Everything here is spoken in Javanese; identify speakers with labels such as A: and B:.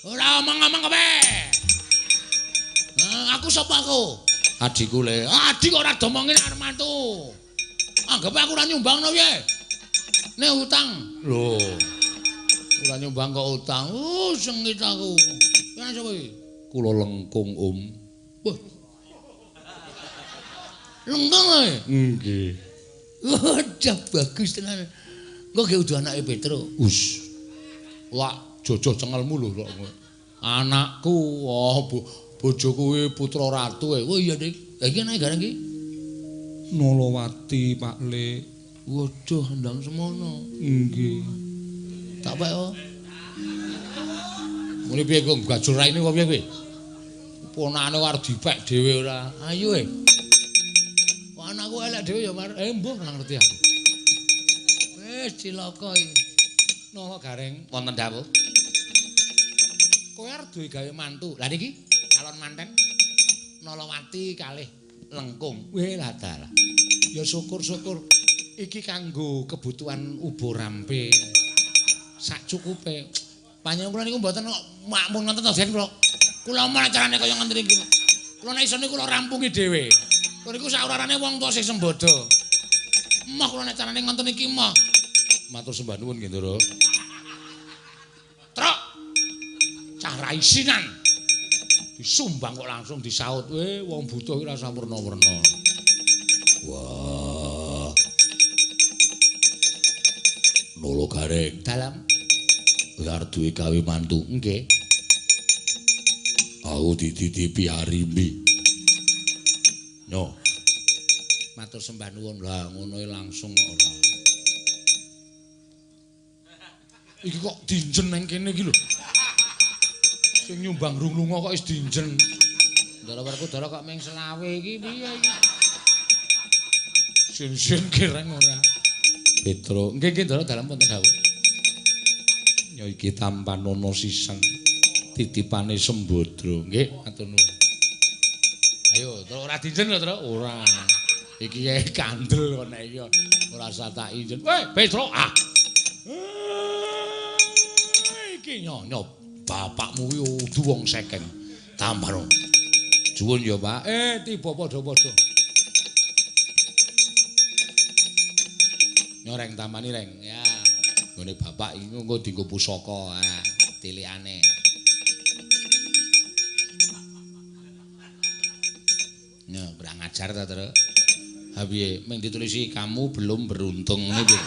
A: Ora omong-omong kowe. Aku sapa aku? Adhiku le. Adi kok ora domongin arep mantu. Anggape aku ora nyumbangno piye? Nek utang. Lho. Ora nyumbang kok utang. Sengit aku. Kene sapa iki? Kula Lengkung, Om. Wah. Lengkung kowe? Nggih. Wadah bagus tenan. Engko ge udu anake Petro. Us. Lak jojo cengelmu lho kok. Anakku, oh bojoku kuwi putra ratu e. Oh iya, Dik. Lah iki anake gareng iki?
B: Nolowati, Pak Le.
A: Waduh, ndang semono.
B: Nggih.
A: Tak pek oh. Muni piye kok gajul raine kok piye kowe? Ponakane arep dipek dhewe ora. Ayo e. Kok anakku elek dhewe ya, Mar. Mbuh ora ngerti aku. Wis cilaka iki. Nala Gareng wonten dawuh. Kowe arep duwe gawe mantu. Lah niki calon manten Nalawati kalih Lengkung. Weh lah dalah. Ya syukur-syukur iki kanggo kebutuhan ubo rampe. Sak cukupe. Panjenengan kula niku mboten kok makmur ngoten to, Den kula. Kula omong acarane kaya ngoten iki. Kula nek isone kula rampungi dhewe. Kula niku saurarane wong tuwa sing sembodo. Emoh kula nek carane ngoten iki emoh. Matur sembah nuwun nggih, Ndara. Truk. Cah ra isinan. Disumbang kok langsung disaut. Weh, wong butuh iki ora sawerna-werna. Wah. Nolo Gareng dalam kowe arep duwe gawe mantu. Nggih. Aku dititipi Arimbi. Nyo. Matur sembah nuwun. Lah ngono langsung kok ora. Iki kok dinjen nang kene iki lho. Sing nyumbang rung lunga kok wis dinjen. Ndara Werkudara kok ming selawe iki piye iki? Sin-sin kirang ora. Petro, nggih nggih Ndara dalem wonten dawuh. Ya iki tampanono sisan titipane Sembadra. Nggih, matur nuwun. Ayo, Tru ora dinjen lho, Tru. Ora. Iki kandel kok nek iki ora usah tak injen. Weh, Petro, ah. Iki nyo bapakmu kuwi udu wong sekeng. Tampano. Juwun ya, Pak. Tiba padha-padha. Nyoreng tamani reng. Ya. Nggone bapak iki engko dienggo pusaka, ah, tilikane. Nyo, kurang ajar ta, Tru? Ha piye, ming ditulisi kamu belum beruntung ngene piye?